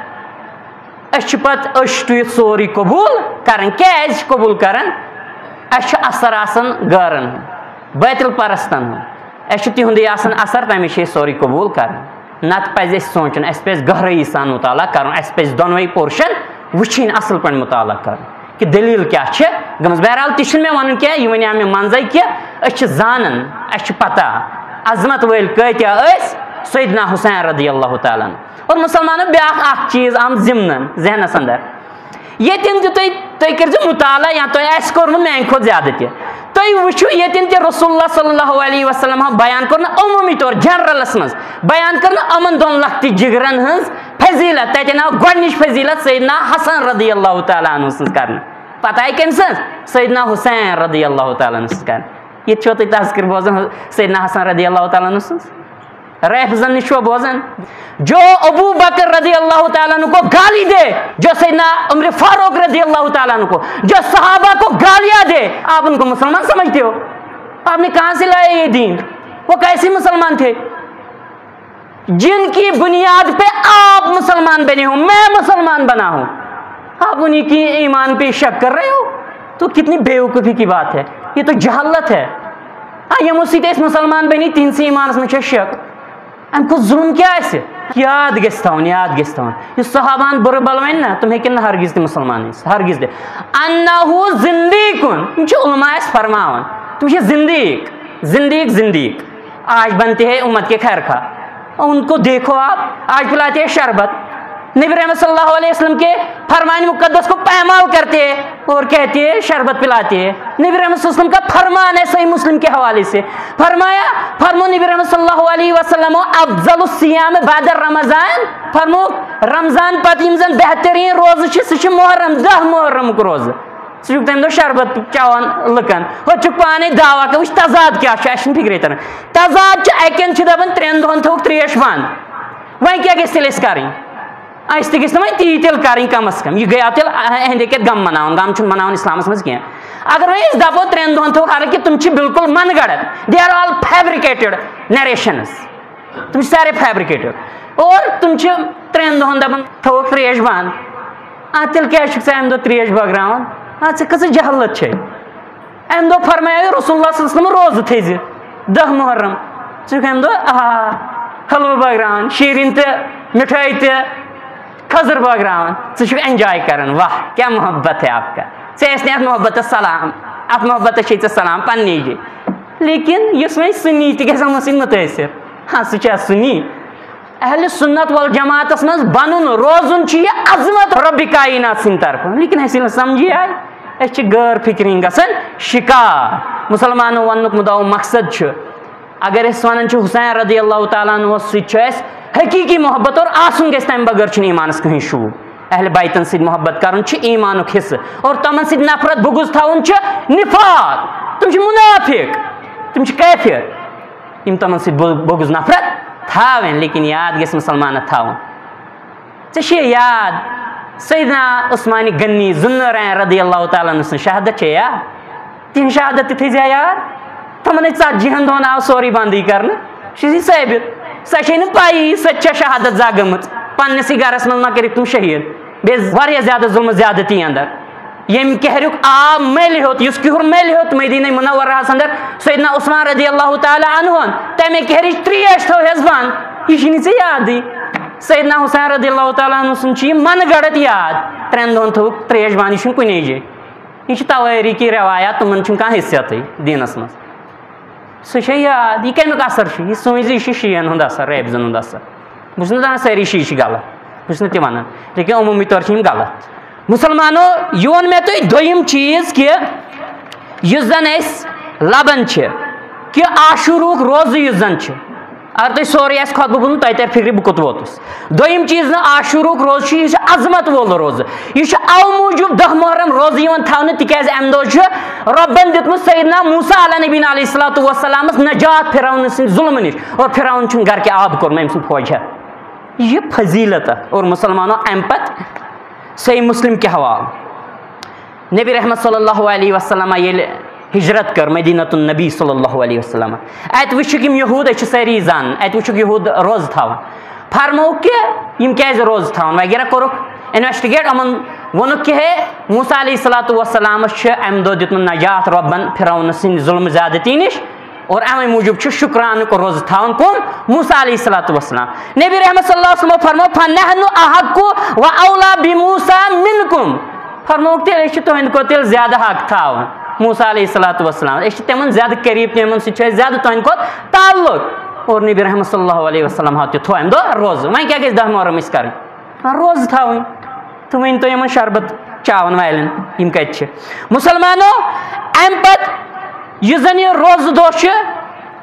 أسۍ چھِ پتہٕ أچھ ٹُوِتھ سورُے قبول کران۔ کیٛازِ چھِ قبول کران؟ اَسہِ چھُ اثر آسان غٲرن ہُنٛد، باطل پرستن ہُنٛد۔ اَسہِ چھُ تِہُنٛدُے آسان اثر، تَمے چھِ أسۍ سورُے قبول کران۔ نتہٕ پزِ اَسہِ سونٛچُن، اَسہِ پزِ گہرٲیی سان مطالعہ کرُن، اَسہِ پزِ دۄنوَے پورشن وٕچھِنۍ، اَصٕل پٲٹھۍ مطالعہ کرُن کہ دٔلیٖل کیٛاہ چھِ گٔمٕژ۔ بہرحال، تہِ چھُنہٕ مےٚ وَنُن کینٛہہ، یہِ وَنیٛاو مےٚ منٛزَے کہ أسۍ چھِ زانان، اَسہِ چھِ پتہ عظمت وٲلۍ کۭتیٛاہ ٲسۍ، سیدنا حسین رضی اللہ تعالیٰ عنہ۔ اور مسلمانو، بیاکھ اکھ چیز آم ضمنن ذہنس اندر، ییٚتٮ۪ن تہِ تُہۍ، تُہۍ کٔرۍزیو مطالعہ یا تۄہہِ آسہِ کوٚرمُت میانہِ کھۄتہٕ زیادٕ تہِ، تُہۍ وٕچھِو ییٚتٮ۪ن تہِ رسول اللہ صلی اللہ علیہ وسلم بیان کوٚر نہٕ عموٗمی طور، جنرلس منٛز بیان کٔر نہٕ یِمن دۄن لۄکٹہِ جگرن ہٕنٛز فضیلت۔ تتٮ۪ن آو گۄڈنِچ فضیلت سیدنا حسن رضی اللہ تعالیٰ عنہ سٕنٛز کرنہٕ، پتہٕ آیہِ کٔمۍ سٕنٛز؟ سیدنا حسین رضی اللہ تعالیٰ عنہ سٕنٛز کرنہٕ۔ ییٚتہِ چھُوا تُہۍ تذکر بوزان سیدنا حسن رضی اللہ تعالیٰ عنہ سٕنٛز؟ رافضن نش چھوا بوزان؟ جو ابو بکر رضی اللہ تعالیٰ عنہ کو گالی دے، جو سیدنا عمر فاروق رضی اللہ تعالیٰ عنہ کو، جو صحابہ کو گالیاں دے، آپ ان کو مسلمان سمجھتے ہو؟ آپ نے کہاں سے لایا یہ دین؟ وہ کیسے مسلمان تھے؟ جن کی بنیاد پہ آپ مسلمان بنے ہو، میں مسلمان بنا ہوں، آپ انہیں کی ایمان پہ شک کر رہے ہو؟ تو کتنی بیوقوفی کی بات ہے، یہ تو جہالت ہے۔ آ، یِمو سۭتۍ أسۍ مسلمان بنی، تِہنٛدسٕے ایمانس منٛز چھےٚ شک۔ اَمہِ کھۄتہٕ ظُلُم کیٛاہ آسہِ؟ یاد گژھِ تھاوُن، یاد گژھِ تھاوُن، یُس صحابہن بُرٕ بل وَنہِ نا، تِم ہیٚکن نہٕ ہرگز تہِ مسلمان ٲسِتھ، ہرگز تہِ۔ انہ زندیقن، یِم چھِ علماء اَسہِ فرماوان، تِم چھِ زندیق، زندیق، زندیق۔ آج بنتے ہیں امت کے خیر خواہ، ان کو دیکھو آپ، آج پلاتے ہیں شربت۔ نبی رحمت صلی اللہ علیہ وسلم کے فرمان مقدس کو پامال کرتے ہیں اور کہتے ہیں شربت پلاتے ہیں۔ نبی رحمت صلی اللہ علیہ وسلم کا فرمان ہے صحیح مسلم کے حوالے سے، فرمایا، فرمو نبی رحمت صلی اللہ علیہ وسلم، افضل الصیام بعد رمضان، فرمو رمضان پتہٕ یِم زن بہتریٖن روزٕ چھِ، سُہ چھُ محرم، دَہ محرمُک روزٕ۔ سُہ چھُکھ تَمہِ دۄہ شربت چٮ۪وان لُکن، ہُتہِ چھُکھ پانے دعویٰ کران۔ وٕچھ تضاد کیٛاہ چھُ، اَسہِ چھُنہٕ فِکرے تران۔ تضاد چھُ، اَکٮ۪ن چھِ دَپان ترٛٮ۪ن دۄہن تھٲوٕکھ ترٛیش بنٛد، وۄنۍ کیٛاہ گژھِ تیٚلہِ اَسہِ کَرٕنۍ؟ اَسہِ تہِ گژھِ نہ وۄنۍ تی تیٚلہِ کَرٕنۍ کم از کم۔ یہِ گٔیو تیٚلہِ اَہَندے کٮ۪تھ غم مناوُن، غم چھُنہٕ مناوُن اِسلامَس منٛز کینٛہہ۔ اگر وۄنۍ أسۍ دَپو ترٛٮ۪ن دۄہن تھٲوٕکھ، حالانکہ تِم چھِ بالکل من گڑت، they are all fabricated narrations۔ تِم چھِ سارے فیبریکیٹڈ۔ اور تِم چھِ ترٛٮ۪ن دۄہن دَپان، تھٲوٕکھ ترٛیش بنٛد۔ آ، تیٚلہِ کیٛازِ چھُکھ ژٕ اَمہِ دۄہ ترٛیش بٲگراوان؟ آ، ژےٚ کۭژاہ جہالت چھے؟ اَمہِ دۄہ فرمایو رسول اللہ صلی اللہ علیہ وسلم، روزٕ تھٲیزِ دَہ محرم۔ ژٕ چھُکھ اَمہِ دۄہ، آ، حلوٕ بٲگراوان، شیٖرِنۍ تہِ، مِٹھٲے تہِ، کھٔزٕر بٲگراوان۔ ژٕ چھُکھ enjoy کران، واہ، کیٛاہ محبت ہے آپ کا۔ ژےٚ ٲسۍ نہٕ اَتھ محبتس سلام، اَتھ محبتس چھے ژےٚ سلام پننی جایہِ۔ لیکن یُس وۄنۍ سُنی تہِ گژھِ یِمو سۭتۍ مُتٲثر، ہاں، سُہ چھا سُنی؟ اہل سنت والجماعتس منٛز بنُن روزُن چھُ یہِ عظمت رب کائنات سٕنٛدِ طرفہٕ، لیکن اَسہِ ییٚلہِ نہٕ سمجھی آیہِ، أسۍ چھِ غٲر فکرین گژھان شکار۔ مسلمانو وننُک مُدعا و مقصد چھُ، اگر أسۍ ونان چھِ حسین رضی اللہ تعالیٰ عنہ سۭتۍ چھُ اَسہِ حقیقی محبت اور آسُن گژھِ، تمہِ بغٲر چھُنہٕ ایمانس کٕہٕنۍ شوٗب۔ اہل بیتن سۭتۍ محبت کرُن چھُ ایمانُک حصہٕ، اور تمن سۭتۍ نفرت بغض تھاوُن چھُ نفاق۔ تِم چھِ منافق، تِم چھِ کافر۔ یِم تِمن سۭتۍ بُ-، بغض نفرت تھاوٕنۍ، لیکن یاد گژھِ مُسلمانس تھاوُن۔ ژےٚ چھے یاد سیدنا عثمان غنی ذوالنورین رضی اللہ تعالیٰ عنہ سٕنٛز شہادت چھے یاد؟ تِہنٛز شہادت تہِ تھٲیزِ یاد۔ تِمن أکۍ ژتجی ہن دۄہن آو سورُے بنٛدٕے کرنہٕ۔ یہِ چھُ ثٲبت۔ سۄ چھے نہٕ پَیی، سۄ تہِ چھےٚ شہادت زاگٔمٕژ۔ پننِسٕے گرس منٛز ما کٔرِکھ تِم شہیٖد۔ بیٚیہِ واریاہ زیادٕ ظلم زیادتی اندر۔ ییٚمہِ کہرُک آب مٔلۍ ہیوٚت، یُس کہر مٔلۍ ہیوٚت مدینہ منورہس اندر سیدنا عثمان رضی اللہ تعالیٰ عنہن، تمے کہرٕچ تریش تھٲو ہیس بند۔ یہِ چھُے نہٕ ژےٚ یادٕے۔ سیدنا حسین رضی اللہ تعالیٰ عنہ سُنٛد چھُ یہِ من گڑت یاد۔ ترٛٮ۪ن دۄہن تھٲوٕکھ تریش بند، یہِ چھُنہٕ کُنے جایہِ۔ یہِ چھِ توٲریٖخی روایات، تِمن چھُنہٕ کانٛہہ حیثیتٕے دیٖنس منٛز۔ سُہ چھےٚ یاد، یہِ کَمیُک اثر چھُ؟ یہِ سوٗنٛچ زِ یہِ چھُ شیٖعن ہُنٛد اثر، رٲفضن ہُنٛد اثر۔ بہٕ چھُس نہٕ دَپان سٲری شیٖعہٕ چھِ غلط، بہٕ چھُس نہٕ تہِ وَنان، لیکن عموٗمی طور چھِ یِم غلط۔ مُسلمانو، یہِ ووٚن مےٚ تۄہہِ دوٚیِم چیٖز کہِ یُس زَن أسۍ لَبان چھِ کہِ عاشوٗرہُک روزٕ یُس زَن چھُ، اگر تۄہہِ سورُے آسہِ خۄطبہٕ بوٗزمُت، تۄہہِ تَرِ فِکرِ بہٕ کوٚت ووتُس۔ دوٚیِم چیٖز نہٕ، عاشوٗرہُک روزٕ چھُ، یہِ چھُ عظمت وول روزٕ۔ یہِ چھُ اَوٕ موٗجوٗب دَہ محرم روزٕ یِوان تھاونہٕ، تِکیٛازِ اَمہِ دۄہ چھُ رۄبَن دیُتمُت سیدنا موسیٰ علیٰ نبینا علیہ الصلوۃ والسلامَس نجات فرعون سٕنٛدِ ظُلمہٕ نِش، اور فرعون چھُنہٕ گرٕ کہِ آبہٕ کوٚرمُت أمۍ سُنٛد فوج ہٮ۪تھ۔ یہِ فضیلت اَتھ، اور مُسلمانو اَمہِ پَتہٕ صحیح مسلم کہِ حوالہٕ۔ نبی رحمت صلی اللہ علیہ وسلم ییٚلہِ ہجرت کٔر مدینۃ النبی صلی اللہ علیہ وسلم، اَتہِ وٕچھُکھ یِم یہوٗد، أسۍ چھِ سٲری زانان، اَتہِ وٕچھُکھ یہوٗد روزٕ تھاوان۔ فرمووُکھ کہِ یِم کیٛازِ روزٕ تھاوان وغیرہ کوٚرُکھ investigate، یِمَن ووٚنُکھ کہِ ہے، موسیٰ علیہ الصلوۃ والسلامَس چھُ اَمہِ دۄہ دیُتمُت نجات رۄبَن فرعون سٕنٛدِ ظُلمہٕ زیادتی نِش، اور اَمے موٗجوٗب چھُ شُکرانُک روزٕ تھاوان کُم؟ موسیٰ علیہ الصلوۃ والسلام۔ نبی رحمت صلی اللہ علیہ وسلم فرموو، فنحن احق و اولیٰ بموسیٰ منکم۔ فرمووُکھ تیٚلہِ، أسۍ چھِ تُہنٛدِ کھۄتہٕ تیٚلہِ زیادٕ حق تھاوان موسیٰ علیہ الصلوۃ والسلام، أسۍ چھِ تِمن زیادٕ قریٖب، تِمن سۭتۍ چھُ اَسہِ زیادٕ تُہنٛدِ کھۄتہٕ تعلق۔ اور نبی رحمت صلی اللہ علیہ وسلم ہاو تہِ تھوو اَمہِ دۄہ روزٕ۔ وۄنۍ کیٛاہ گژھِ دَہ محرم أسۍ کَرٕنۍ؟ ہاں، روزٕ تھاوٕنۍ۔ تہٕ ؤنۍ تو یِمَن شربت چاوَن والٮ۪ن، یِم کَتہِ چھِ؟ مُسلمانو، اَمہِ پَتہٕ یُس زَن یہِ روزٕ دۄہ چھُ،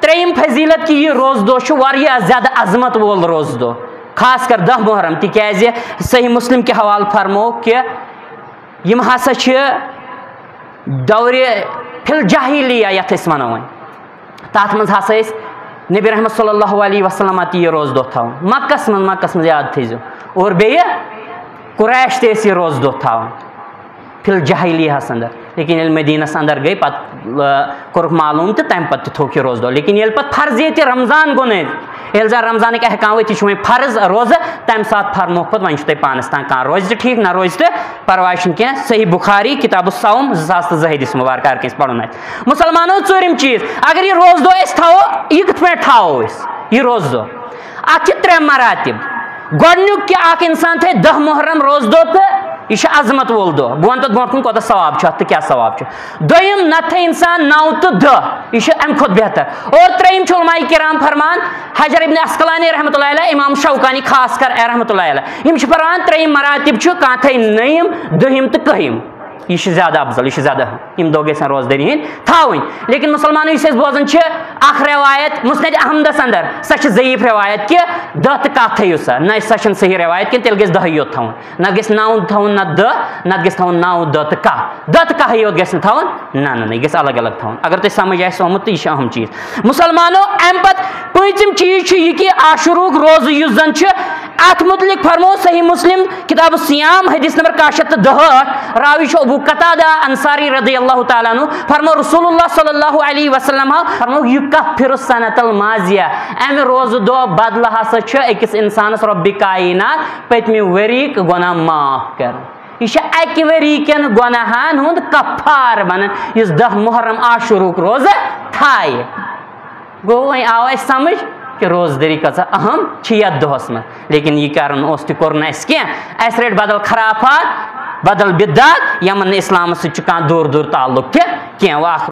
ترٛیٚیِم فضیلت کہِ یہِ روزٕ دۄہ چھُ واریاہ زیادٕ عظمت وول روزٕ دۄہ، خاص کر دَہ محرم، تِکیٛازِ صحیح مسلم کہِ حوالہٕ فرمو کہِ یِم ہسا چھِ دورِ فی الجاہلیہ یَتھ أسۍ وَنو وۄنۍ، تَتھ منٛز ہسا ٲسۍ نبی رحمت صلی اللہ علیہ وسلم تہِ یہِ روزٕ دۄہ تھاوان مکس منٛز، مکس منٛز یاد تھٲیزیو، اور بیٚیہِ قریش تہِ ٲسۍ یہِ روزٕ دۄہ تھاوان فی الجاہلیہس اندر، لیکن ییٚلہِ مدینس اندر گٔے، پتہٕ، آ، کوٚرُکھ معلوم تہٕ تمہِ پتہٕ تہِ تھوٚوکھ یہِ روزٕ دۄہ۔ لیکن ییٚلہِ پتہٕ فرضیت رمضان گوٚو نٲیِد، ییٚلہِ زن رمضانٕکۍ احکام وٲتۍ، یہِ چھُ وۄنۍ فرض روزٕ، تمہِ ساتہٕ فرمووُکھ پتہٕ، وۄنۍ چھُو تۄہہِ پانس تام، کانٛہہ روزِ تہِ ٹھیٖک، نہ روزِ تہِ پرواے چھُنہٕ کینٛہہ۔ صحیح بخاری، کتاب الصوم، زٕ ساس تہٕ زٕ حدیث مبارک، ہر کٲنٛسہِ پرُن آسہِ۔ مسلمانو، ژوٗرِم چیٖز، اگر یہِ روزٕ دۄہ أسۍ تھاوو، یہِ کِتھ پٲٹھۍ تھاوو أسۍ یہِ روزٕ دۄہ؟ اتھ چھِ ترٛےٚ مراتب۔ گۄڈٕنیُک کہِ اکھ انسان تھایہِ دَہ محرم روزٕ دۄہ تہٕ یہِ چھُ عظمت وول دۄہ۔ بہٕ وَنہٕ تَتھ برونٛٹھ کُن کوٗتاہ ثواب چھُ اَتھ تہٕ کیٛاہ ثواب چھُ۔ دوٚیِم، نَتہٕ تھایہِ انسان نَو تہٕ دَہ، یہِ چھُ اَمہِ کھۄتہٕ بہتر۔ اور ترٛیٚیِم چھُ علماء کرام فرمان، حجر ابن عسقلانی رحمتہ اللہ علیہ، امام شوکانی خاص کر رحمتہ اللہ علیہ، یِم چھِ فرمان ترٛیٚیِم مراتب چھُ کانٛہہ تھایہِ نٔیِم، دٔہِم تہٕ کٔہِم۔ یہِ چھُ زیادٕ افضل، یہِ چھُ زیادٕ اہم۔ یِم دۄہ گژھن روزدٲری ہٕنٛدۍ تھاوٕنۍ۔ لیکن مسلمانو، یُس أسۍ بوزان چھِ، اکھ روایت مسند احمدس اندر، سۄ چھِ ضعیف روایت کہِ دَہ تہٕ کاہ تھٲیِو سا۔ نہ، سۄ چھَنہٕ صحیح روایت کینٛہہ، تیٚلہِ گژھِ دَہٕے یوت تھاوُن۔ نہ گژھِ نَو تھاوُن، نہ دَہ، نہ گژھِ تھاوُن نَو، دَہ تہٕ کاہ۔ دَہ تہٕ کاہٕے یوت گژھِ نہٕ تھاوُن۔ نہ، نہ، نہ، یہِ گژھِ الگ الگ تھاوُن۔ اگر تۄہہِ سمجھ آسہِ آمُت تہٕ یہِ چھُ اہم چیٖز۔ مسلمانو، اَمہِ پتہٕ پٲنٛژِم چیٖز چھُ یہِ کہِ عاشوروٗک روزٕ یُس زن چھُ، اتھ متعلق فرمو صحیح مسلم کتاب الصیام حدیث نمبر کاہ شیٚتھ تہٕ دُہٲٹھ، راوی چھُ ابو قتادہ انصاری رضی اللہ تعالیٰ عنہ، فرمو رسول اللہ صلی اللہ علیہ وسلم، فرمو یکفر السنۃ الماضیہ، امہِ روزٕ دۄہ بدلہٕ ہسا چھُ أکِس انسانس رۄبِ کائنات پٔتمہِ ؤریِک گۄناہ معاف کران۔ یہِ چھُ اکہِ ؤری کٮ۪ن گۄناہن ہُنٛد کفار بنان، یُس دَہ محرم عاشوروٗک روزٕ تھایہِ۔ گوٚو، وۄنۍ آو اَسہِ سمجھ کہِ روزدٲری کۭژاہ اہم چھِ یَتھ دۄہَس منٛز۔ لیکن یہِ کَرُن اوس تہِ کوٚر نہٕ اَسہِ کینٛہہ۔ اَسہِ رٔٹۍ بدل خرافات، بدل بدعت، یِمَن نہٕ اِسلامَس سۭتۍ چھُ کانٛہہ دوٗر دوٗر تعلق تہِ کینٛہہ۔ وۄنۍ اَکھ